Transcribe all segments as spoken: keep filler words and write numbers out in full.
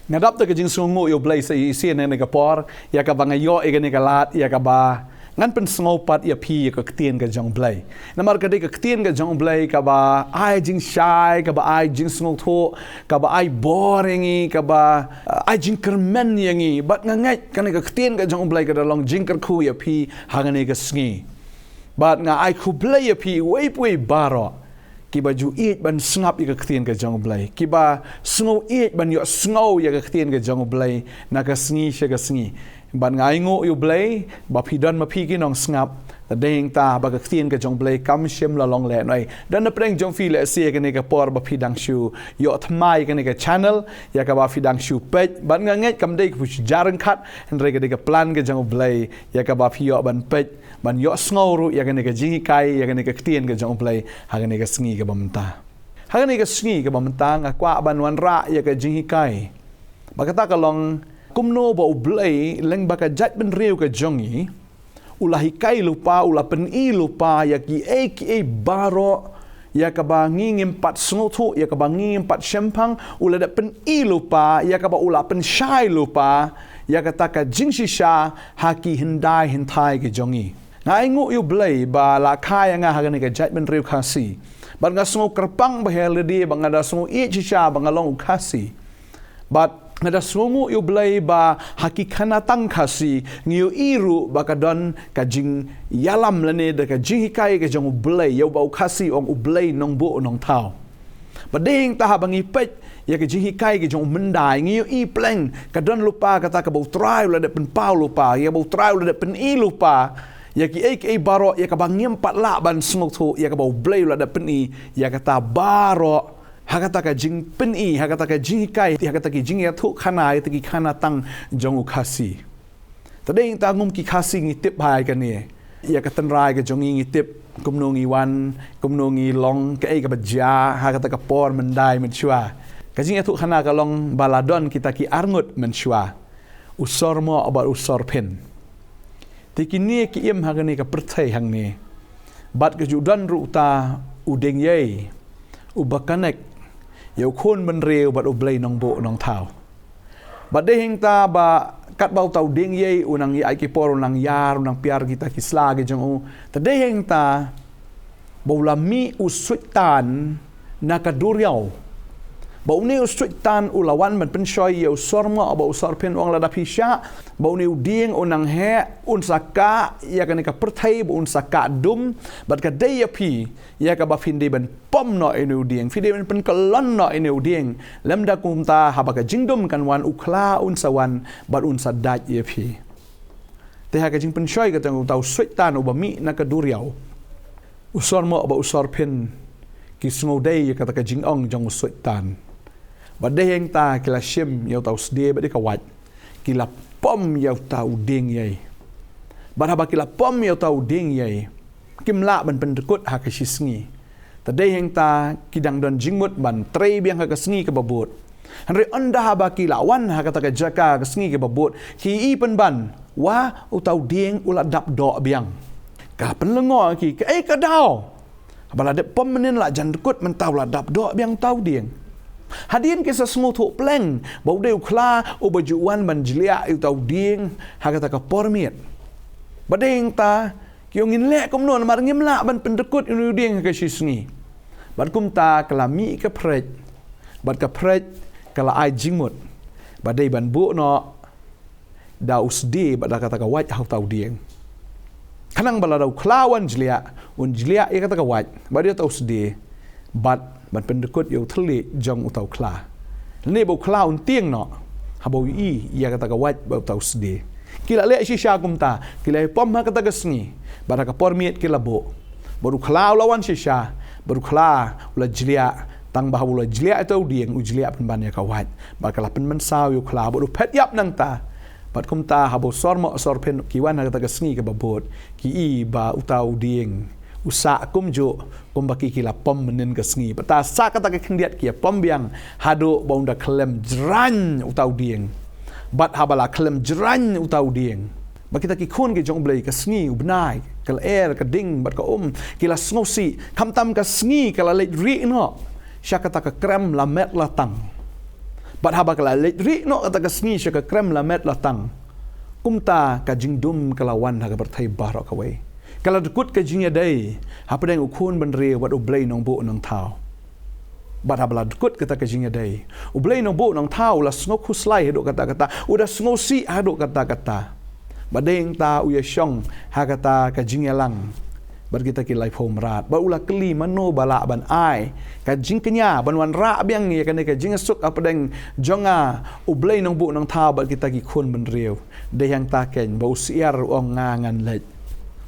Nga dap da ka jingsngewnguh ïa U Blei sa shisien ha kane ka por, ïa kaba nga ïoh ïa kane ka lad, ïa kaba ngan pynsngew pat ïa phi ïa ka ktien ka jong U Blei. Namar ka dei ka ktien ka jong U Blei kaba ai jingshai, kaba ai jingsngewthuh, kaba ai bor ïa ngi, kaba, uh, ai jingkyrmen ïa ngi. Bad nga ngeit kane ka ktien ka jong U Blei ka da long jingkyrkhu ïa phi ha kane ka sngi. Bad nga ai khublei ïa phi uwei pa uwei baroh kiba ju ïeit ban sngap ïa ka ktien ka jong U Blei, kiba sngew ïeit ban ïohsngew ïa ka ktien ka jong U Blei na ka sngi sha ka sngi. Bad nga ainguh ïa U Blei ba phi don ma phi ki nongsngap. Te dei hangta ba ka ktien ka jong U Blei kam shym la long lehnoh. Don napdeng jong phi lehse ha kane ka por ba phi dang shu ïoh thymmai ïa kane ka channel, ïa kaba phi dang shu peit. Bad nga ngeit kam dei kaba shu jia ryngkat, hynrei ka dei ka plan ka jong U Blei ïa kaba phi ïoh ban peit, ban ïohsngew ruh ïa kane ka jinghikai, ïa kane ka ktien ka jong U Blei ha kane ka sngi kaba mynta. Ha kane ka sngi kaba mynta nga kwah ban wanrah ïa ka jinghikai ba kata ka long kumno ba U Blei lyngba ka jaitbynriew ka jong ngi u la hikai lypa, u la pyni lypa ïa kiei kiei baroh, ïa kaba ngi ngim pat sngewthuh, ïa kaba ngi ngim pat shemphang, u la dep pyni lypa, ïa kaba u la pynshai lypa ïa kata ka jingshisha ha ki hyndai hynthai ka jong ngi. Nga ainguh ïa U Blei ba la kha ïa nga ha kane ka jaitbynriew Khasi. Bad nga sngew kyrpang ba ha lade ba nga da sngew ïeit shisha ba nga long u Khasi. Bad nga da sngewnguh ïa U Blei ba ha ki khanatang Khasi ngi ïohi ruh ba ka don ka jingïalam lane da ka jinghikai ka jong U Blei, ïa uba u Khasi ong U Blei Nongbuh Nongthaw. Bad dei hangta haba ngi peit ïa ka jinghikai ka jong u Myndai, ngi ïohi pleng ka don lypa kata kaba U Trai u la dep pynpaw lypa, ïa kaba U Trai u la dep pyni lypa ïa kiei kiei baroh, ïa kaba ngim pat lah ban sngewthuh, ïa kaba U Blei u la dep pyni ïa kata baroh ha kata ka jingpyni, ha kata ka jinghikai, ha kata ka jingïathuhkhana, ha kata ki khanatang jong u Khasi. Te dei hangta ngum ki Khasi ngi tip bha ïa kane. Ïa ka tynrai ka jong ngi ngi tip kumno ngi wan, kumno ngi long, kaei kaba jia ha kata ka por myndai mynshuwa. Ka jingïathuhkhana ka long ba la don kita ki arngut mynshuwa, u Sormoh bad u Sorphin. Te kine ki im ha kane ka pyrthei hangne. Bad ka ju don ruh uta u Dieng Ïei, uba connect ïa u khun bynriew bad U Blei Nongbuh Nongthaw. Bad dei hangta ba katba uta u Dieng Ïei u nang ïaid ki por, u nang ïar, u nang piar kita ki sla ki jong u, te dei hangta ba u la mih u Soitan na ka duriaw. Ba une u Soitan u la wan ban pynshoi ïa u Sormoh bad u Sorphin, u ong lada phi shah ba une u dieng u nang heh, un sa kah ïa kane ka pyrthei, ba un sa kah dum, bad ka dei ïa phi ïa kaba phin dei ban pom noh ïa une u dieng, phi dei ban pynkyllon noh ïa une u dieng. Lymda kumta haba ka jingdum kan wan, u khla un sa wan bad un sa dait ïa phi. Te ha ka jingpynshoi kata jong uta u Soitan uba mih na ka duriaw, u Sormoh bad u Sorphin ki sngewdei ïa kata ka jingong jong u Soitan. Bad dei hangta ki la shim ïa uta u sdie bad ïa ka wait, ki la pom ïa uta u Dieng Ïei. Bad haba ki la pom ïa uta u Dieng Ïei, kim lah ban pyndkut ha ka shisngi. Te dei hangta ki dang don jingmut ban trei biang ha ka sngi kaba bud. Hynrei ynda haba ki la wan ha kata ka jaka ka sngi kaba bud, ki i pynban, wa, uta u dieng u la dap doh biang. Ka pynlyngngoh ki, kaei ka daw? Haba la dep pom mynnin la jan dkut mynta u la dap doh biang uta u dieng. Hadien ki sa sngewthuh pleng ba u dei u khla uba ju wan ban jliah ïa uta u dieng ha kata ka por miet. Bad dei hangta ki ong, ngin leh kumno namar ngim lah ban pyndkut ïa une u dieng ha ka shisngi. Bad kumta ka la mih ka fridge, bad ka fridge ka la ai jingmut. Ba dei ban buh noh da u sdie bad da kata ka wait ha uta u dieng. Khnang ba lada u khla wan jliah, un jliah ïa kata ka wait bad ïa uta u sdie, bad ban pyndkut ïa u thylliej jong uta u khla. Lane ba u khla un tieng noh haba u ïohi ïa kata ka wait bad uta u sdie. Ki la leh shisha kumta, ki la pom ha kata ka sngi, bad ha ka por miet ki la buh. Bad u khla u la wan shisha, bad u khla u la jliah, tang ba haba u la jliah ïa uta u dieng, u jliah pynban ïa ka wait. Bad ka la pynmynsaw ïa u khla bad u phet ïap nangta. Bad kumta haba u Sormoh Sorphin ki wan ha kata ka sngi kaba bud, ki i ba uta u dieng u sah kumjuh kumba ki, ki la pom mynnin ka sngi. Bad ta sa kata ka khyndiat ki ïa pom biang haduh ba un da khlem jrang uta u dieng. Bad haba la khlem jrang uta u dieng, ba kita ki khun ki jong U Blei, ka sngi, u bnai, ka lyer, ka ding bad ka um ki la sngewsih. Khamtam ka sngi ka la leit rieh noh sha kata ka krem lamet latang. Bad haba ka la leit rieh noh kata ka sngi sha ka krem lamet latang, kumta ka jingdum ka la wan ha ka pyrthei baroh kawei. Ka la dkut ka jingïadei hapdeng u khun bynriew bad u Blei Nongbuh Nongthaw. Bad haba la dkut kata ka jingïadei, u Blei Nongbuh Nongthaw u la sngewkhuslai haduh katta katta, u da sngewsih haduh katta katta. Bad dei hangta u ïashong ha kata ka jingïalang bad kita ki laiphew mrad, bad u la kylli mano ba lah ban ai ka jingkñia ban wanrah biang ïa kane ka jingsuk hapdeng jong nga, u Blei Nongbuh Nongthaw, bad kita ki khun bynriew. Dei hangta keiñ ba u syiar u ong, nga ngan leit.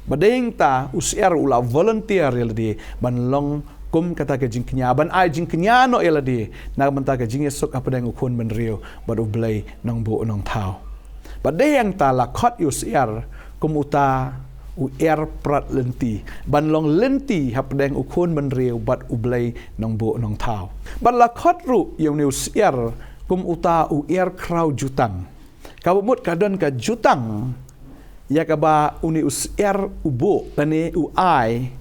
Bad dei hangta u syiar u la volunteer ïa lade ban long kum kata ka jingkñia, ban ai jingkñia noh ïa lade na ka bynta ka jingïasuk hapdeng u khun bynriew bad u Blei Nongbuh Nongthaw. Bad dei hangta la khot ïa u syiar kum uta u ïar prat lynti, ban long lynti hapdeng u khun bynriew bad u Blei Nongbuh Nongthaw. Bad la khot ruh ïa une u syiar kum uta u ïar khraw jutang. Kaba mut ka don ka jutang ïa kaba une u syiar u buh lane u ai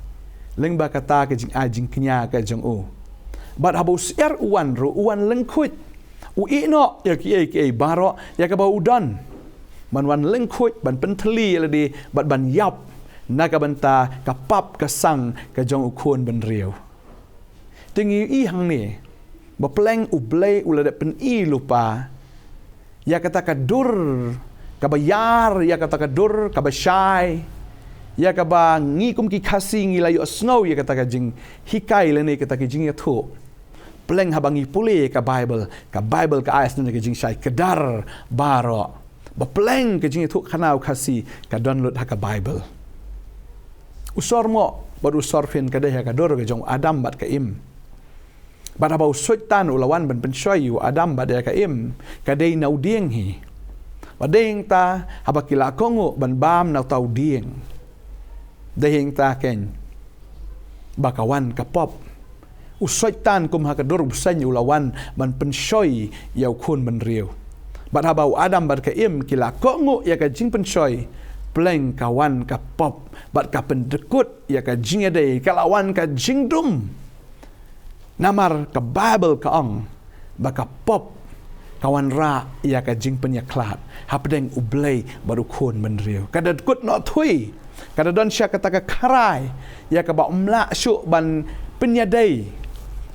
lyngba kata ka jingai jingkñia ka jong u. Bad haba u syiar u wan ruh, u wan lyngkhuid, u ïeh noh ïa kiei kiei baroh ïa kaba u don, ban wan lyngkhuid, ban pynthylli ïa lade bad ban ïap na ka bynta ka pap ka sang ka jong u khun bynriew. Te ngi ïohi hangne ba pleng u Blei u la dep pyni lypa ïa kata ka dur kaba ïar, ïa kata ka dur kaba shai, ïa kaba ngi kum ki Khasi ngi la ïohsngew ïa kata ka jinghikai lane kata ka jingïathuh. Pleng haba ngi pule ka Baibl, ka Baibl ka ai shisha ka jingshai kdar baroh. Ba pleng ka jingïathuhkhana u Khasi ka don lut ha ka Baibl. U sor moh bad u sor phin ka dei ha ka dur ka jong u Adam bad ka Im. Bad haba u Soitan u la wan ban pynshoi ïa u Adam bad ïa ka Im, ka dei na u dieng hi. Bad dei hangta haba ki la kohnguh ban bam na uta u dieng, dei hangta keiñ ba ka wan ka pop. U Soitan kum ha ka dur u bseiñ u la wan ban pynshoi ïa u khun bynriew. Bad haba u Adam bad ka Im ki la kohnguh ïa ka jingpynshoi, pleng ka wan ka pop bad ka pyndkut ïa ka jingïadei, ka la wan ka jingdum. Namar ka Baibl ka ong ba ka pop ka wanrah ïa ka jingpynïakhlad hapdeng u Blei bad u khun bynriew. Ka da dkut noh thui, ka da don sha kata ka khrai ïa kaba ym lah shuh ban pynïadei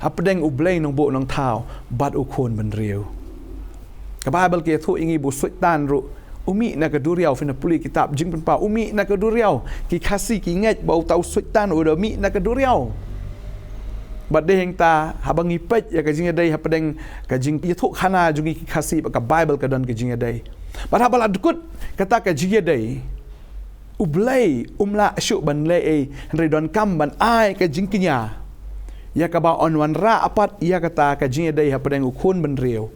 hapdeng u Blei Nongbuh Nongthaw bad u khun bynriew. Ka Baibl ka ïathuh ïa ngi ba u Soitan ruh u mih na ka duriaw. Phin pule kitab Jingpynpaw, u mih na ka duriaw. Ki Khasi ki ngeit ba uta u Soitan u da mih na ka duriaw. Bad dei hangta haba ngi peit ïa ka jingïadei hapdeng ka jingïathuhkhana jong ngi ki Khasi bad ka Baibl ka don ka jingïadei. Bad haba la dkut kata ka jingïadei, u Blei um lah shuh ban leh ei hynrei donkam ban ai ka jingkñia ïa kaba yn wanrah pat ïa kata ka jingïadei hapdeng u khun bynriew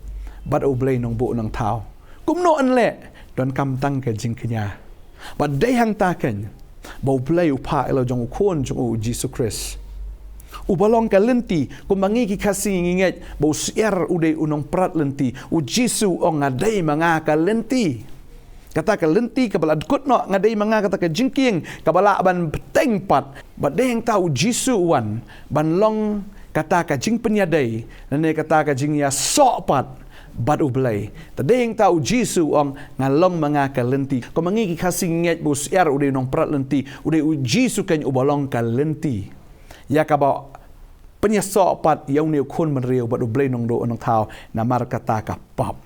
bad u Blei Nongbuh Nongthaw. Kumno yn leh? Donkam tang ka jingkñia. Bad dei hangta keiñ ba u Blei u phah ïa la jong u Khun jong u, u Jisu Khrist, uba long ka lynti. Kumba ngi ki Khasi ngi ngeit ba u syiar u dei u nongprat lynti, u Jisu u ong, nga dei ma nga ka lynti. Kata ka lynti kaba la dkut noh, nga dei ma nga kata ka jingkieng kaba lah ban bteng pat. Bad dei hangta u Jisu u wan ban long kata ka jingpynïadei lane kata ka jingïasoh pat bad u Blei. Te dei hangta u Jisu u ong, nga long ma nga ka lynti. Kumba ngi ki Khasi ngi ngeit ba u syiar u dei u nongprat lynti, u dei u Jisu keiñ uba long ka lynti ïa kaba pynïasoh pat ïa une u khun bynriew bad u Blei Nongbuh Nongthaw namar kata ka pop.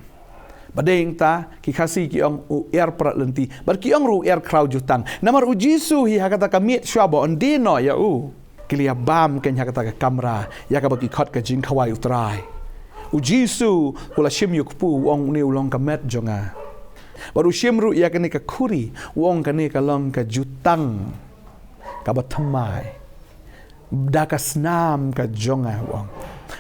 Bad dei hangta ki Khasi ki ong u ïar prat lynti, bad ki ong ruh u ïar khraw jutang. Namar u Jisu hi ha kata ka miet shuwa ba yn die noh ïa u, ki la ïa bam keiñ ha kata ka kamra ïa kaba ki khot ka jingkhawai U Trai. U Jisu u la shim ïa u kpu, u ong, une u long ka met jong nga. Bad u shim ruh ïa kane ka khuri, u ong, kane ka long ka jutang kaba thymmai da ka snam ka jong nga, u ong.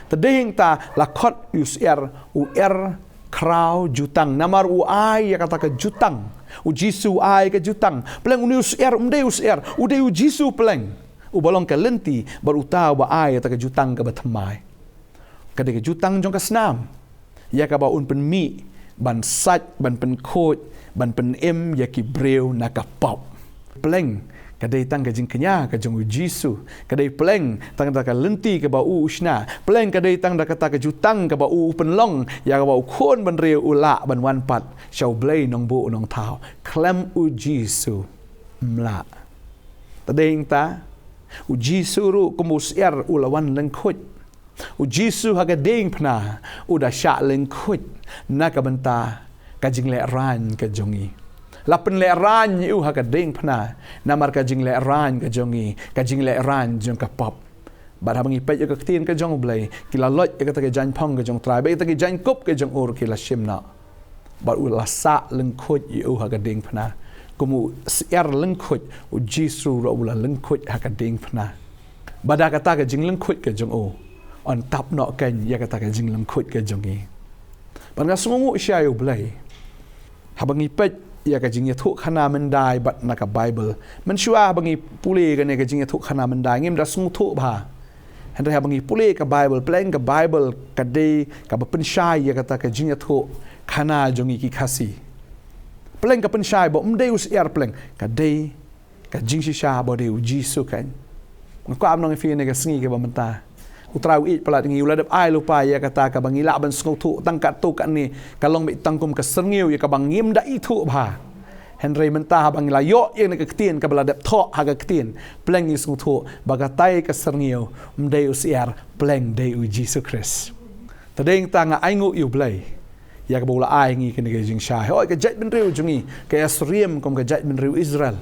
Te dei hangta la khot ïa u syiar u ïar khraw jutang namar u ai ïa kata ka jutang. U Jisu u ai ka jutang. Pleng une u syiar um dei u syiar, u dei u Jisu pleng uba long ka lynti bad uta uba ai ïa kata ka jutang kaba thymmai. Ka dei ka jutang jong ka snam ïa kaba un pynmih ban sait, ban pynkhuid, ban pynim ïa ki briew na ka pop. Pleng Ka dei tang ka jingkñia ka jong u Jisu. Ka dei pleng tang da ka lynti kaba u u shna. Pleng ka dei tang da kata ka jutang kaba u u pynlong ïa kaba u khun bynriew u lah ban wan pat sha u Blei nongbuh nongthaw. Khlem u Jisu, ym lah. Te dei nangta, u Jisu ruh kum u syiar u la wan lyngkhuit. U Jisu ha ka diengphna u da shah lyngkhuit na ka bynta ka jinglehrain ka jong ngi. La pynlehrain ïa u ha ka diengphna namar ka jinglehrain ka jong ngi, ka jinglehrain jong ka pop. Bad haba ngi peit ïa ka ktien ka jong u Blei, ki la loit ïa kata ka jaiñphong ka jong u Trai, bad ïa kata ka jaiñkup ka jong u ruh ki la shim noh. Bad u la sah lyngkhuit ïa u ha ka diengphna. Kum u syiar lyngkhuit, u Jisu ruh u la lyngkhuit ha ka diengphna. Bad da kata ka jinglyngkhuit ka jong u, yn tap noh kein ïa kata ka jinglyngkhuit ka jong ngi. Bad nga sngewnguh shisha ïa u Blei haba ngi peit ïa ka jingïathuhkhana myndai bad na ka Baibl. Mynshuwa haba ngi pule kane ka jingïathuhkhana myndai, ngim da sngewthuh bha. Hynrei haba ngi pule ka Baibl, pleng ka Baibl ka dei kaba pynshai ïa kata ka jingïathuhkhana jong ngi ki Khasi. Pleng ka pynshai ba um dei u syiar pleng, ka dei ka jingshisha ba dei u Jisu kein. Nga kwah ban ong ïa phi kane ka sngi kaba mynta, u Trai u ïeit palat ïa ngi, u la dep ai lypa ïa kata kaba ngi lah ban sngewthuh tang katto katne, ka long beit tang kum ka syrngiew ïa kaba ngim da ithuh bha. Hynrei mynta haba ngi la ïoh ïa kane ka ktien kaba la dep thoh ha ka ktien, pleng ngi sngewthuh ba katai ka syrngiew ym dei u syiar, pleng dei u Jisu Khrist. Te dei nangta nga ainguh ïa u Blei ïa kaba u la ai ngi kane ka jingshai. Hooid, ka jaitbynriew jong ngi ka ïasyriem kum ka jaitbynriew Israel,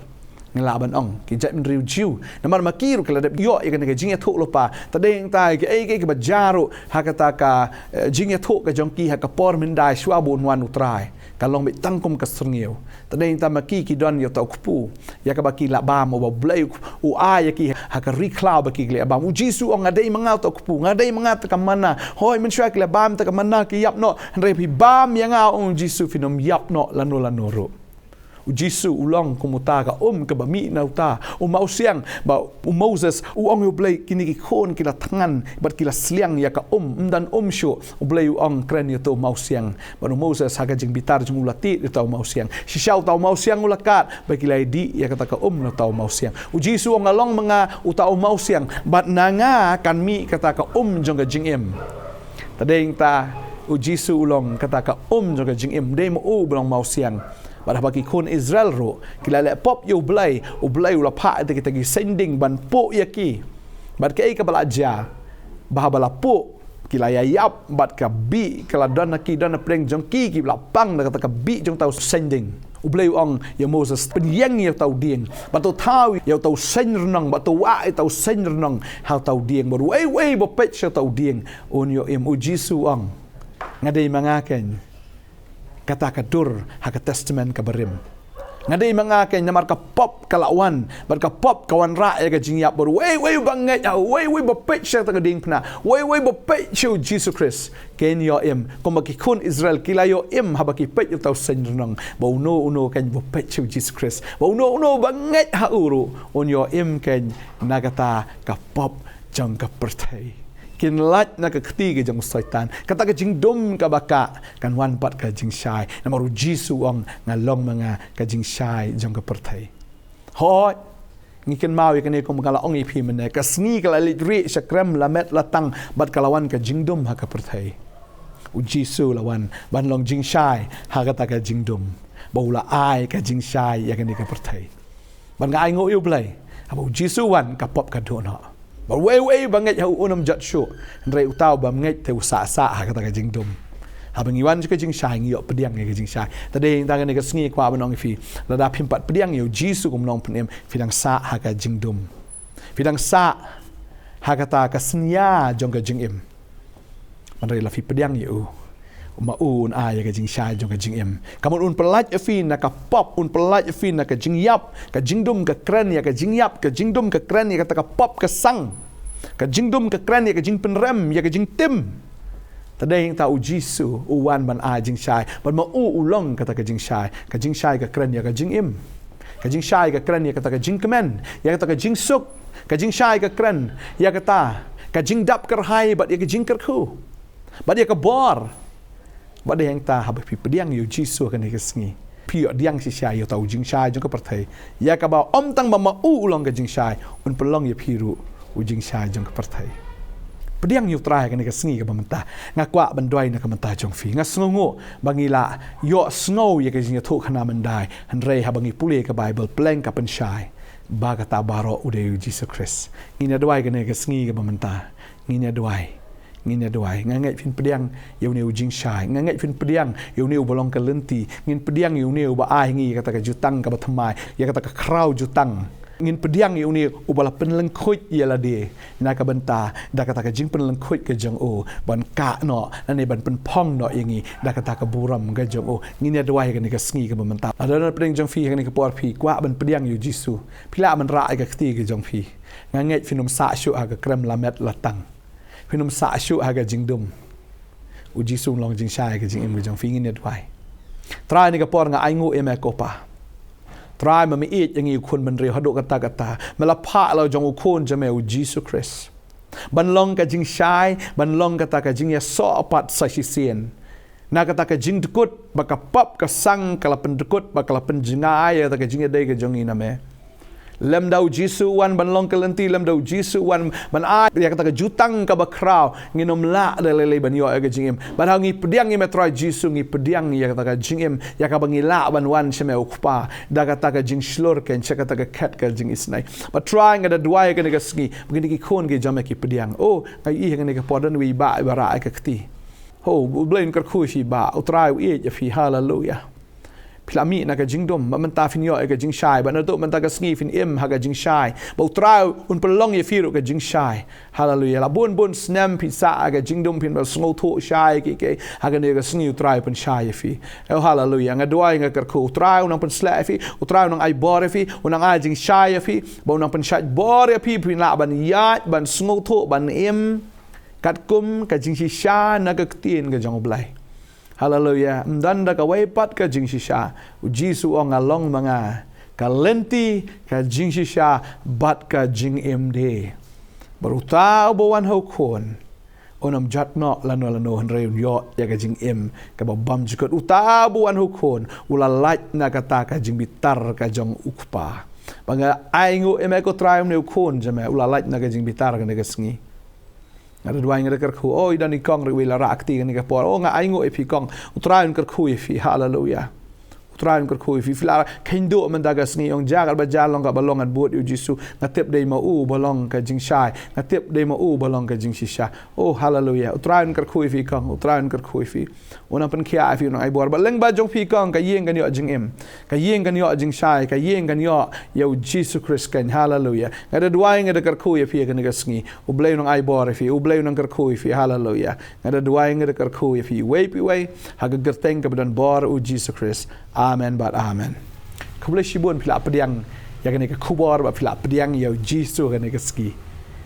ngi lah ban ong, ki jaitbynriew Jiw. Namar ma ki ruh ki la dep ïoh ïa kane ka jingïathuhlypa. Te dei nangta kaei kaei kaba jia ruh ha kata ka, eh, jingïathuh ka jong ki ha ka por myndai shuwa ba un wan u Trai, ka long beit tang kum ka syrngiew. Te dei nangta ma ki ki don ïa uta u kpu ïa kaba ki la bam, uba u Blei u ai ïa ki ha ka ri khlaw ba ki la bam. U Jisu u ong, nga dei ma nga uta u kpu, nga dei ma nga ta ka manna. Hooid, mynshuwa ki la bam ta ka manna, ki ïap noh. Hynrei phi bam ïa nga, u ong u Jisu, phin ym ïap noh lano lano ruh. U Jisu u long kum uta ka um kaba mih na uta u mawsiang, ba u Moses u ong ïa u Blei, kine ki khun ki la thngan bad ki la sliang ïa ka um, ym don um shuh. U Blei u ong, kren ïa uta u mawsiang. Bad u Moses ha ka jingbitar jong u la tied ïa uta u mawsiang. Shisha uta u mawsiang u la kad, bad ki la ïadih ïa kata ka um na uta u mawsiang. U Jisu u ong, nga long ma nga uta u mawsiang, bad na nga kan mih kata ka um jong ka jingim. Te dei nangta u Jisu u long kata ka um jong ka jingim, dei ma u ba long mawsiang. Bad haba ki khun Israel ruh ki la leh pop ïa u Blei, u Blei u la phah ïa kita ki saiñding ban puh ïa ki. Bad kaei kaba la jia? Ba haba la puh, ki la ïa ïap, bad ka bih ka la don ha ki, don hapdeng jong ki, ki la pang da kata ka bih jong uta u saiñding. U Blei u ong ïa u Moses, pynïeng ïa uta u dieng, bad to thaw ïa uta u saiñ rnong, bad to wah ïa uta u saiñ rnong ha uta u dieng, bad uwei uwei ba peit sha uta u dieng un ïoh im. U Jisu u ong, nga dei ma nga kein kata ka dur ha ka Testament kaba rim. Nga dei ma nga kein, namar ka pop ka la wan, bad ka pop ka wanrah ïa ka jingïap, bad uwei uwei ba ngeit ha u, uwei uwei ba peit sha kata ka diengphna, uwei uwei ba peit sha u Jisu Khrist, kein ïoh im. Kumba ki khun Israel ki la ïoh im haba ki peit ïa uta u saiñ rnong, ba uno uno kein ba peit sha u Jisu Khrist, ba uno uno ba ngeit ha u ruh un ïoh im kein na kata ka pop jong ka pyrthei. Kin lait na ka kti ka jong u Soitan. Kata ka jingdum kaba kah kan wan bad ka jingshai. Namar u Jisu u ong, nga long ma nga ka jingshai jong ka pyrthei. Hooid, ngi kynmaw ïa kane kumba nga la ong ïa phi mynne, ka sngi ka la leit rieh shakrem lamet latang, bad ka la wan ka jingdum ha ka pyrthei. U Jisu u la wan ban long jingshai ha kata ka jingdum, ba u la ai ka jingshai ïa kane ka pyrthei. Bad nga ainguh ïa u Blei, haba u Jisu u wan, ka pop ka duh noh. Bad uwei uwei ba ngeit ha u un ym jot shuh. Hynrei uta u bym ngeit te u sah sah ha kata ka jingdum. Haba ngi wan sha ka jingshai, ngi ïoh pdiang ïa ka jingshai. Te dei nangta kane ka sngi kwah ban ong ïa phi, lada phim pat pdiang ïa u Jisu kum u nongpynim, phi dang sah ha ka jingdum. Phi dang sah ha kata ka synñia jong ka jingim. Hynrei lada phi pdiang ïa u, ma u un ai ïa ka jingshai jong ka jingim. Ka mut un pyllait ïa phi na ka pop, un pyllait ïa phi na ka jingïap, ka jingdum, ka kren ïa ka jingïap, ka jingdum, ka kren ïa kata ka pop ka sang. Ka jingdum, ka kren ïa ka jingpynrem, ïa ka jingtim. Te dei nangta u Jisu u wan ban ai jingshai, bad ma u u long kata ka jingshai. Ka jingshai ka kren ïa ka jingim. Ka jingshai ka kren ïa kata ka jingkmen, ïa kata ka jingsuk. Ka jingshai ka kren ïa kata ka jingdap kyrhai bad ïa ka jingkyrkhu, bad ïa ka bor. Bad dei nangta haba phi pdiang ïa u Jisu ha kane ka sngi, Phi ïoh pdiang shisha ïa uta u jingshai jong ka pyrthei, ïa kaba ym tang ba ma u u long ka jingshai, un pynlong ïa phi ruh u jingshai jong ka pyrthei. Pdiang ïa U Trai ha kane ka sngi kaba mynta. Nga kwah ban duwai na ka bynta jong phi. Nga sngewnguh ba ngi la ïohsngew ïa ka jingïathuhkhana myndai, hynrei haba ngi pule ka Baibl, pleng ka pynshai ba kata baroh u dei U Jisu Khrist. Ngin ïa duwai kane ka sngi kaba mynta. Ngin ïa duwai. Ngin ïa duwai. Nga ngeit phin pdiang ïa une u jingshai. Nga ngeit phin pdiang ïa une uba long ka lynti. Ngin pdiang ïa une uba ai ha ngi ïa kata ka jutang kaba thymmai, ïa kata ka khraw jutang. Ngin pdiang ïa une uba la pynlyngkhuid ïa lade na ka bynta, da kata ka jingpynlyngkhuid ka jong u, ban kah noh lane ban pynphong noh ïa ngi da kata ka burom ka jong u. Ngin ïa duwai ha kane ka sngi kaba mynta. Lada na pdeng jong phi ha kane ka por phi kwah ban pdiang ïa U Jisu, phi lah ban rah ïa ka kti ka jong phi. Nga ngeit phin ym sah shuh ha ka krem lamet latang. Phin ym sah shuh ha ka jingdum. U Jisu un long jingshai ha ka jingim ka jong phi. Ngin ïa duwai. Trai, ha kane ka por nga ainguh ïa me ko Pa. Trai, ma me ïeit ïa ngi u khun bynriew haduh katta katta. Me la phah la jong u Khun jong me U Jisu Khrist ban long ka jingshai, ban long kata ka jingïasoh pat sa shisien na kata ka jingdkut ba ka pop ka sang ka la pyndkut, ba ka la pynjngai ïa kata ka jingïadei ka jong ngi na me. Lymda U Jisu u wan ban long ka lynti, lymda U Jisu u wan ban ai ïa kata ka jutang kaba khraw, ngin ym lah da lei lei ban ïoh ïa ka jingim. Bad ha ngi pdiang ïa me Trai Jisu, ngi pdiang ïa kata ka jingim, ïa kaba ngi lah ban wan sha me u Kpa da kata ka jingshlur keiñ sha kata ka khet ka jingisynei. Bad Trai, nga da duwai ha kane ka sngi ba kine ki khun ki jong me ki pdiang. Oh, nga ïohi ha kane ka por don iwei i bah iba rah ïa ka kti. Oh, U Blei un kyrkhu ïa phi bah. U Trai u ïeit ïa phi. Haleluia. Phi la mih na ka jingdum, bad mynta phin ïoh ïa ka jingshai, bad naduh mynta ka sngi phin im ha ka jingshai. Bad U Trai un pynlong ïa phi ruh ka jingshai. Haleluia. La bun bun snem phi sah ha ka jingdum, phin ym sngewthuh shai kiei kiei. Ha kane ka sngi U Trai u pynshai ïa phi. Oh, haleluia. Nga duwai, nga kyrkhu, U Trai un nang pynshlur ïa phi, U Trai un nang ai bor ïa phi, un nang ai jingshai ïa phi, bad un nang pynshait bor ïa phi, phin lah ban ïaid, ban sngewthuh, ban im katkum ka jingshisha na ka ktien ka jong U Blei. Haleluia. Ym don da kawei pat ka jingshisha. U Jisu u ong, nga long ma nga ka lynti, ka jingshisha bad ka jingim de. Bad uta uba wan ha u Khun un ym jot noh lano lano, hynrei un ïoh ïa ka jingim kaba bymjukut. Uta uba wan ha u Khun u la lait na kata ka jingbitar ka jong u Kpa. Bad nga ainguh ïa me ko Trai, une u Khun jong me u la lait na ka jingbitar ha kane ka sngi. Nga da duwai, nga da kyrkhu. Oh, i don i kong ruh iwei la rah kti ha kane ka por. Oh, nga ainguh ïa phi kong. U Trai un kyrkhu ïa phi. Haleluia. U Trai un kyrkhu ïa phi. Phi la kheiñ duh mynta ka sngi, ong, jia katba jia, long katba long, ngan bud ïa U Jisu. Nga tip dei ma u ba long ka jingshai. Nga tip dei ma u ba long ka jingshisha. Oh, haleluia. U Trai un kyrkhu ïa phi kong. U Trai un kyrkhu ïa phi. Un nang pynkhiah ïa phi, un nang ai bor. Bad lyngba jong phi kong, ka ïing kan ïoh jingim. Ka ïing kan ïoh jingshai, ka ïing kan ïoh ïa U Jisu Khrist keiñ. Haleluia. Nga da duwai, nga da kyrkhu ïa phi ha kane ka sngi. U Blei un nang ai bor ïa phi, U Blei un nang kyrkhu ïa phi. Haleluia. Nga da duwai, nga da kyrkhu ïa phi iwei pa iwei ha ka kyrteng kaba don bor U Jisu Khrist. Amen bad amen. Khublei shibun phi la pdiang ïa kane ka khubor bad phi la pdiang ïa U Jisu ha kane ka sngi.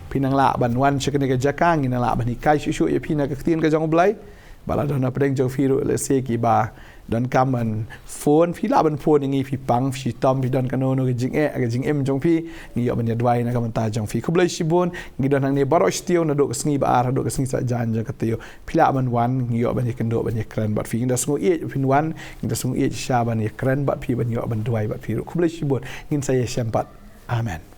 Phi nang lah ban wan sha kane ka jaka, ngi nang lah ban hikai shuh shuh ïa phi na ka ktien ka jong U Blei. Bad lada na pdeng jong phi ruh lehse kiba donkam ban phone, phi lah ban phone ïa ngi, phi pang, phi shitom, phi don kano kano ka jingeh ha ka jingim jong phi, ngi ïoh ban ïa duwai na ka bynta jong phi. Khublei shibun. Ngi don hangne baroh shi taïew, naduh ka sngi ba ar haduh ka sngi saitjaiñ jong ka taïew. Phi lah ban wan, ngi ïoh ban ïa kynduh, ban ïa kren bad phi. Ngi da sngew ïeit phin wan, ngi da sngew ïeit shisha ban ïa kren bad phi, ban ïoh ban duwai bad phi ruh. Khublei shibun. Ngin sa ïashem pat. Amen.